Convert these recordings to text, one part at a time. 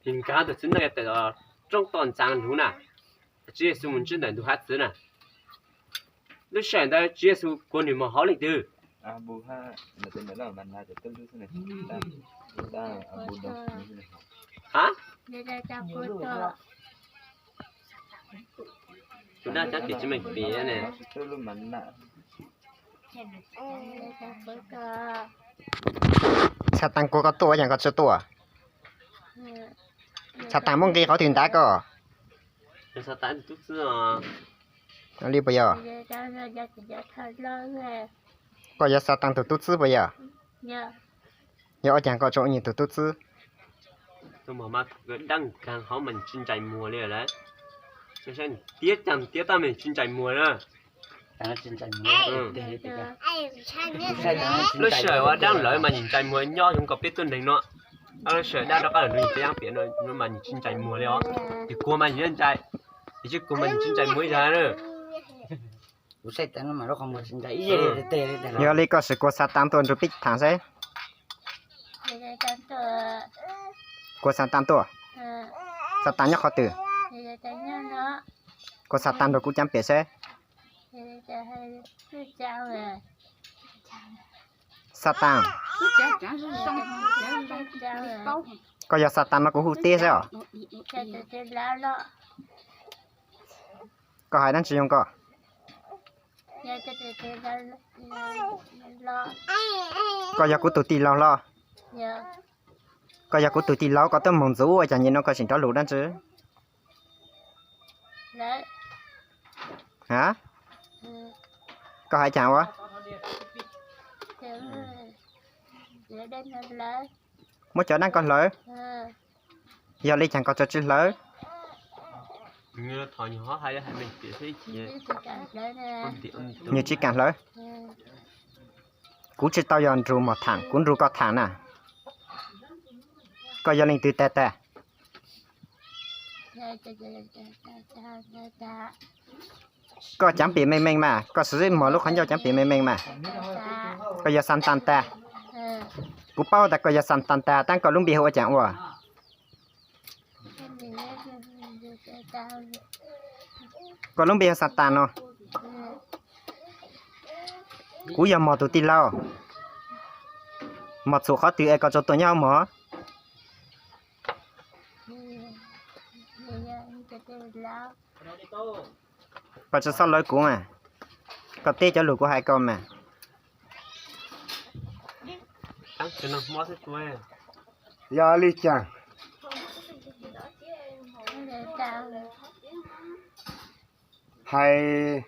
Nkag tus txiv neej tawm roob toj ntxas lug na, Tswv Yexus mus ntsib ntawm ntug hav txwv na. Lub sij hawm ntawd Tswv Yexus kuas nws mus hauv leej twg? Ha? Tus dab cab pim tsis meej pim ne. Xatas kuas koj tuaj ua cas koj tsis tuaj? Xatas muab nqi qhov twg ntav koj? Li puas yog? Koj yog Xatas tus tub txib puas yog? Yog ua cas koj tso ua nws tus tub txib? Tiab cag tiab tag mas tsis ntsais muag na. Lub sij hawm ua dab lawv mas nws ntsais muag nyob zoo nkaus peb tuab neeg no. Lub sij hawm dab rov qab los nws tsis yeej piam no mas nws tsis ntsais muag li os. Tus kuag mas nws yeej ntsais, tus tsis kuag mas nws tsis ntsais muag ib zaug na. Yog li koj sim kuas Xatas tuaj nrug peb tham seb. Kuas Xatas tuaj. Xatas nyob qhov twg? Kuas Xatas nrug kuv cab pem seb. Xatas. Koj yog Xatas no kuv hu teb seb os. Koj hais dab tsi zoo koj? Koj yog kuv tus tij laug los? Koj yog kuv tus tij laug koj twb moog ntxuv ua cas nim no koj tseem rov lug dab tsi? Ha? Koj hais cas ua? Muab cov dab koj hlawv. Yog li cas koj tso tsis hlawv? Nws tsis kam hlawv. Kuv tsis tau yog nrug mog tham, kuv nrug koj tham na. Koj yog leej twg tag tag? Koj caav pem meej meej mas, koj sib mog lub qhov ncauj caav pem meej meej mas. Koj yog Xatas tag. Kuv paub tas koj yog Xatas tag, tab koj lub npe hu ua cas ua? Koj lub npe hu Xatas no. Kuv yog mog tus tij laug. Mog txhum qhov twg es koj tso tuaj nyob mog? Koj tsis txhob lawv kuv mas. Koj teb cov lus kuv hais koj mas. Yog li cas? Hais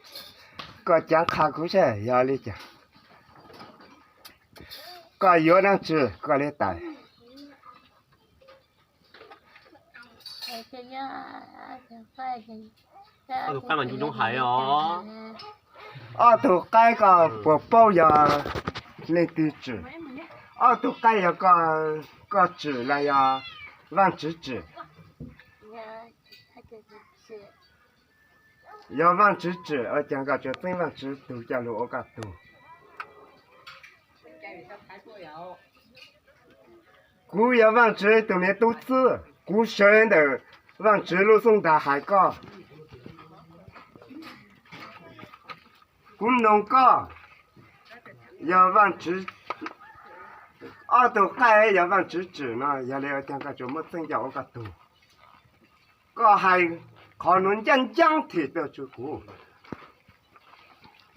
koj caav qha kuv seb yog li cas. Koj yuav dab tsi koj li tas? Ob tug qaib koj puas paub yog leej twg tswm? Ob tug qaib yog koj tswm los yog Vaaj Tswv tswm? Yog Vaaj Tswv tswm, ua caag koj tsuas txeeb Vaaj Tswv tug coj lug ua koj tug? Kuv yog Vaaj Tswv tug me tub txib, kuv sawv ntawm Vaaj Tswv lub xub ntaag hais koj. Kuv noog koj, yog Vaaj Tswv, ob tug qaib yog Vaaj Tswv tswm no, yog li ua caag koj tsuas muab txeeb coj ua koj tug? Koj hais qhov nuav ncaaj ncaab them tuaj rua kuv.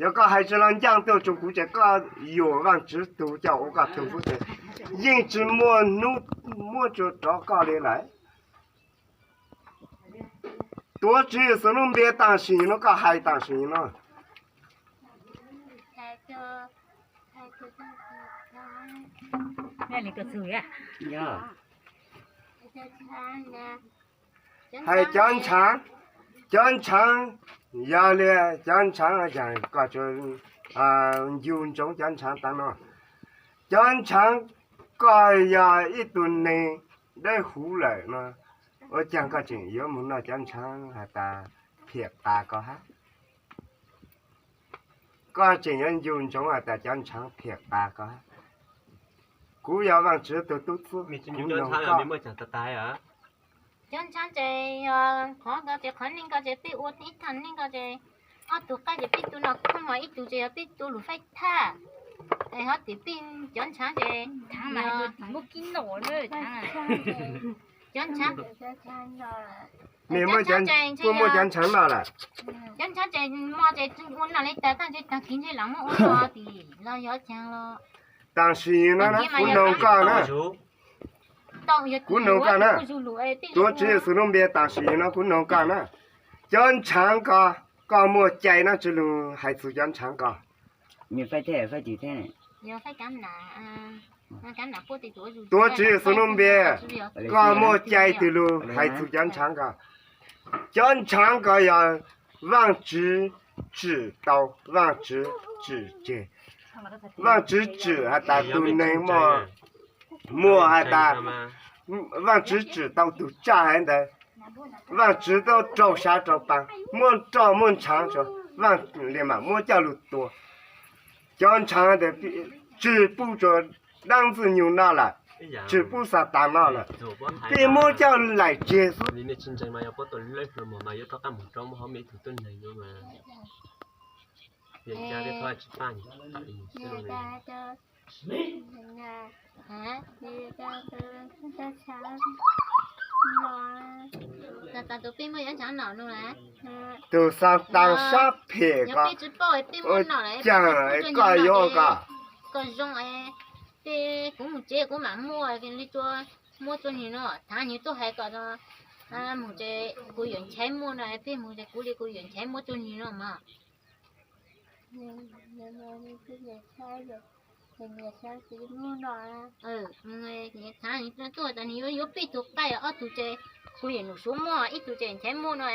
Yog koj hais tsi los ncaaj tuaj rua kuv ces koj yuam Vaaj Tswv tug coj ua koj tug xwb ces yeej tsi muaj hnub muab tsuj rov koj li lawm. Tuav Tswv Yexus lub npe tam sim no, koj hais tam sim no. Hais cov ntshaav, cov ntshaav, yog li cov ntshaav, koj tsuas ncu ntsoov cov ntshaav taag no. Cov ntshaav, koj yog ib tug neeg dawb huv lawm no, ua caag koj tseem yuav moog noj cov ntshaav has tas phiam tas koj hab? Koj tseem yuav ncu ntsoov has tas cov ntshaav phiam tas koj hab? Kuv yog Vaaj Tswv tug tub txib, kuv noog koj. Cov ntshav ces yog qhov ko ces qhov neej ko ces peb ua ib thaj neej ko ces ob tug qaij ces peb tus no kub hos ib tug ces yog peb tus lus faib thaj. Es ho tim peb cov ntshav ces cov ntshav, muaj cov ntshav no lawm. Cov ntshav ces mos ces ua no li tas tab ntshe tag kis ntshe lam muab ua no tim los yog caag los. Tam sim no kuv noog koj na, kuv noog koj na, tuav Tswv Yexus lub npe tam sim no kuv noog koj na, cov ntshav ko, koj muaj cai no tsi lug hais txug cov ntshav ko? Tuav Tswv Yexus lub npe, koj muaj cai tsi lug hais txug cov ntshav ko? Cov ntshav ko yog Vaajtswv tsim tau, Vaajtswv tsim tseg. Vaajtswv tsim has tas tug neeg muaj, muaj has tas Vaajtswv tsim tau tug tsaj haiv ntawd, Vaajtswv tuaj rau sab rau paag, muaj roj muaj ntshaav, Vaaj li mam muab coj lug tua. Cov ntshav ntawd tsi pub rua dlaab Ntxwg Nyoog noj lawm, tsi pub Xatas noj lawm, peb muab coj laim tseg xwb. Tug Xatas sab phem ko, ua caag koj yuav ko? Peb kuv mus tsev kuv mam muaj li, muab tsua nwg no, thav nwg tuaj hais kom mus tsev kuv yuav nchav muaj no, peb mus tsev kuv li kuv yuav nchav muab tsua nwg no mas. Thav nwg tuaj tas nwg yuav yuav peb tug qaij ob tug ces kuv yawm Num Suav muaj, ib tug ces nchav muaj no,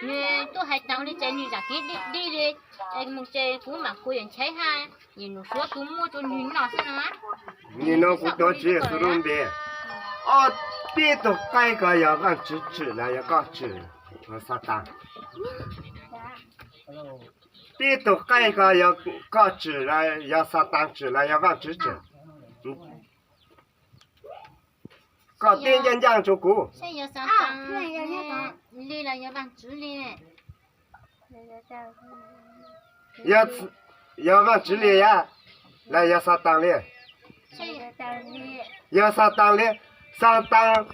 nwg tuaj hais taag li ces nwg zam kev dig dig li, mus ces kuv mam kuv yawm nchav hab yawm Num Suav kuv muab tsua nwg no xwb no. Nim no kuv tuav Tswv Yexus lub npe, ob peb tug qaij ko yog Vaajtswv tsim los yog koj tsim, Xatas? Peb tug qaij ko yog koj tsim los yog Xatas tsim los yog Vaajtswv tsim? Koj teb ncaaj ncaaj rua kuv. Yog Vaajtswv li, yog Vaajtswv li los yog Xatas li? Yog Xatas li, Xatas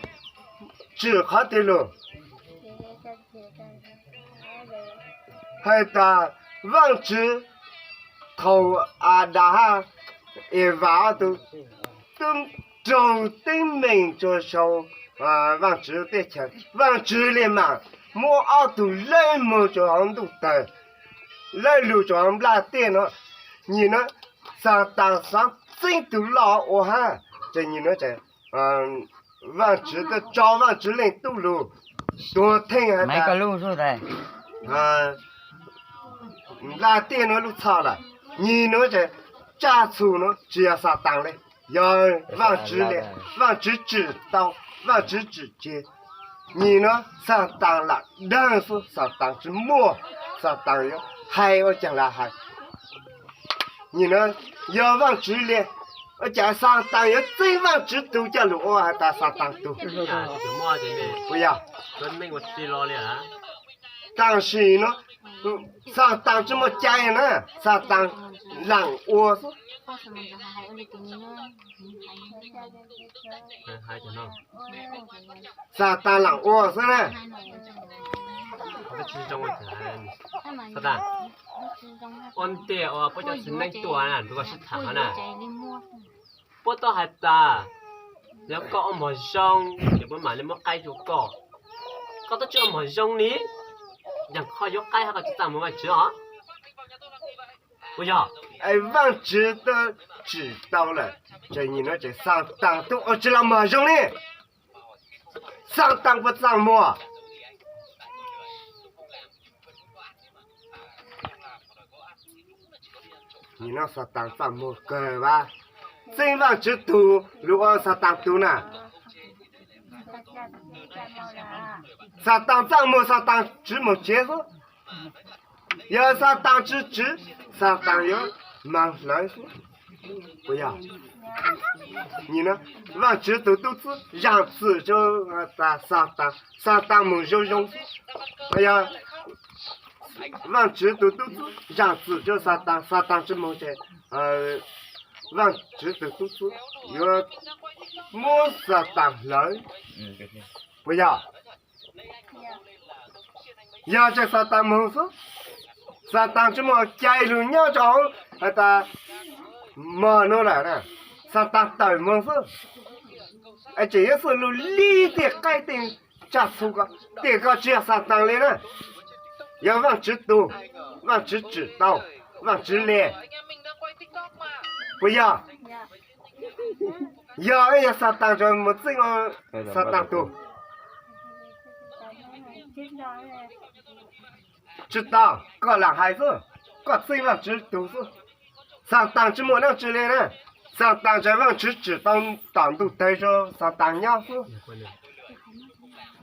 tsim qhov twg lug? Hais tas Vaajtswv thaum Adas hab Evas ob tug tub raug teeb meem rua sau Vaajtswv teb chaws, Vaajtswv li mam muab ob tug lawb moog rua hauv ntuj tawg, lawb lug rua hauv nplaj teb no. Nyim no Xatas xaav txeeb tug loj ua hab, ces nyim no Vaajtswv tuaj tso Vaajtswv Leej Tub lug tuag theej has tas nplaj teb nuav lub txhoj lawm. Nyim no ces tsaj txhu no tsi yog Xatas li, yog Vaajtswv li. Vaajtswv tsim tau, Vaajtswv tsim tseg. Nyim no Xatas lam dag xwb, Xatas tsi muaj, Xatas yuav hais ua caag lam hais. Nyim no yog Vaajtswv li, ua caag Xatas yuav txeeb Vaajtswv tug coj lug ua has tas Xatas tug? Puas yog? Tam sim no Xatas tsi muaj cai na, Xatas laam ua xwb. Xatas laam ua xwb na. Ua ntej uas puab cov txiv neej tuaj na, nrug koj sib tham na, puab tau hais tas yog koj ua mog zoo ces puab mam li muab qaib rua koj. Koj tub tsi ua mog zoo li, yog koj yuav qaib hab koj tsi txaj muag Vaajtswv os. Puas yog? Es Vaajtswv tub tsim tau lawm, ces nyim no ces Xatas tub ua tsi los mog zoo li. Xatas puas txaj muag? Nyim no Xatas txaj muag kawg vas, txeeb Vaajtswv tug lug ua Xatas tug na. Xatas txaj muag Xatas tsi moog tsev xwb. Yog Xatas tsi tswv, Xatas yuav maag hlawv xwb. Puas yog? Vaajtswv tug tub txib zaam txim rua Xaataav, Xaataav moog zoo zoo. Puas yog? Vaajtswv tug tub txib zaam txim rua Xaataav, Xaataav tsi moog ces Vaajtswv tug tub txib yuav muab Xaataav hlawv. Puas yog? Yog tseem Xaataav moog xwb. Xaataav tsi muaj cai lug nyob rua hauv has tas mog nuav lawm na. Xaataav tawm moog xwb. Es tseem yuav xwb lug li tej qaib tej tsaj txhu ko, tej ko tsi yog Xaataav le na. Yog Vaajtswv tug, Vaajtswv tsim tau, Vaajtswv le. Puas yog? Yog, yog Xaataav tsi moog txeeb Xaataav tug. Tsi tau, koj lam hais xwb, koj txeeb Vaajtswv tug xwb. Xaataav tsi muaj dlaab tsi le na. Xaataav tsi Vaajtswv tsim tau tom ntuj tawg rua Xaataav nyob xwb.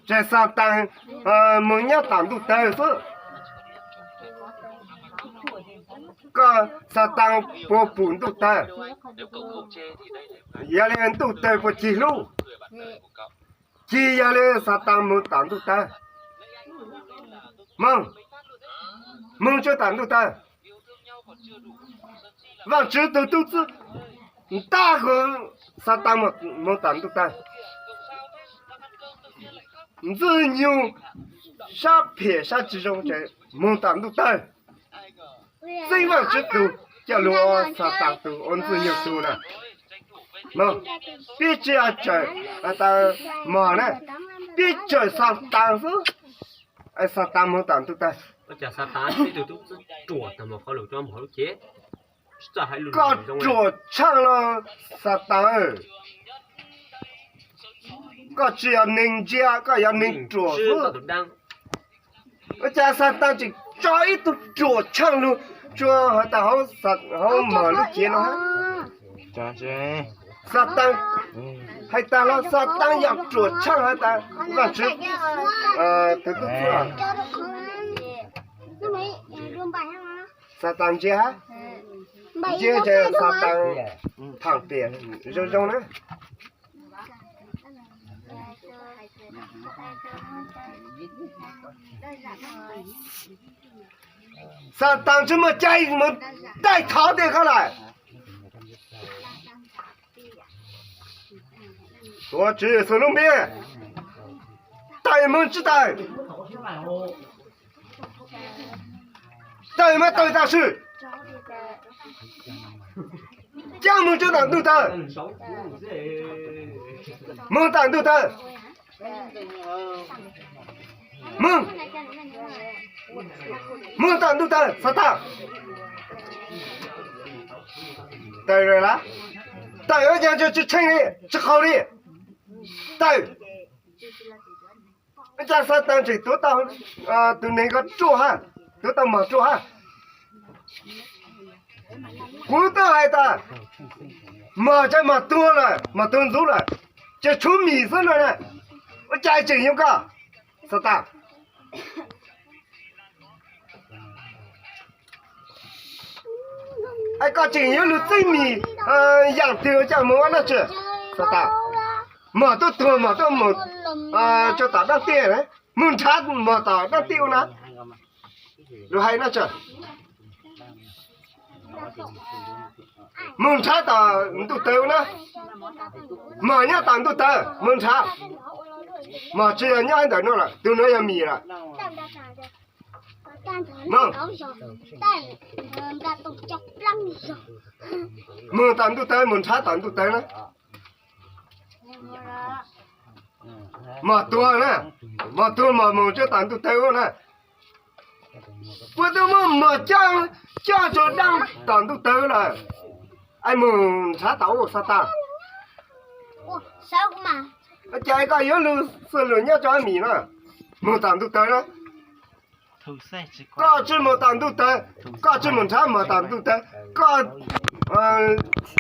Tsi Xaataav moog nyob tom ntuj tawg xwb. Koj Xaataav puas pum ntuj tawg? Yog le ntuj tawg puas cig hlub? Cig, yog le Xaataav moog tom ntuj tawg. Moog, moog tsi tom ntuj tawg. Vaajtswv tug tub txib ntab hu Xaataav moog tom ntuj tawg. Ntxwg Nyoog sab phem sab tsi zoo ces moog tom ntuj tawg. Txeeb Vaajtswv tug coj lug ua Xaataav tug, ua Ntxwg Nyoog tug na. Peb tsi tawm has tas mog na, peb tawm Xaataav xwb. Xaataav moog tom ntuj tawg. Koj ruam tshaaj los Xaataav, koj tsi yog neeg ntsia, koj yog neeg ruam xwb. Ua cas Xaataav tseem tso ib tug ruam tshaaj lug rua has tas hauv mog lub cev no? Xaataav has tas los Xaataav yog ruam tshaaj has tas Vaajtswv tug tub txib. Xaataav ntsia hab, ntsia ces Xaataav thaam tias zoo zoo na. Xaataav tsi muaj cai moog taij thov tej ko lawm. Tuav Tswv Yexus lub npe, tawm moog tsi tawm? Tawm mas tawm tam sim. Caab moog tsi tom ntuj tawg? Moog tom ntuj tawg. Moog, moog tom ntuj tawg Xaataav. Tawm lawm, tawm ua cas tsi tsheej li, tsi qaug li. Tawm. Ua cas Xaataav tseem tuav tau tug neeg ko ruaj hab, tuav tau mog ruaj hab? Kuv twb hais tas mog tsi mog tuag lawm, mog tuag ntxub lawm, ces tshuav mim xwb no na. Ua cas tseem yog koj, Xaataav? Es koj tseem yuav lug txeeb mim yaam twg ua cas moog ua noj tsi, Xaataav? Mog tuaj tuag mog tuaj moog rua tom daab tij, moog nrhav mog tom daab tij ua na. Lug hais noj tsi, moog nrhav tom ntuj tawg ua na. Mog nyob tom ntuj tawg moog nrhav. Mog tsi yog nyob ntawm no lawm, tug nuav yog mim lawm. Moog, moog tom ntuj tawg, moog nrhav tom ntuj tawg na. Mog tuag na, mog tuag mog moog tsi tom ntuj tawg ua na. Puab twb muab mog coj, coj tso daab tom ntuj tawg lawm, es moog nrhav tom ua Xaataav. Ua cas koj yuav lug xwb lug nyob tso mim na, moog tom ntuj tawg na. Koj tsi moog tom ntuj tawg, koj tsi moog nrhav mog tom ntuj tawg, koj tsi